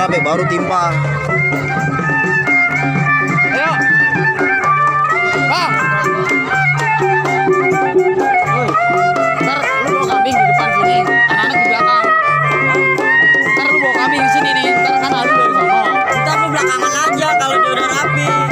rapi baru timpa. Ayo. Bang. Woi. Ntar lu bawa kambing di depan sini, anak-anak di belakang. Ntar lu bawa kambing di sini nih, ntar kan Aldi dari sono. Ntar lu belakangan aja kalau dia udah rapi.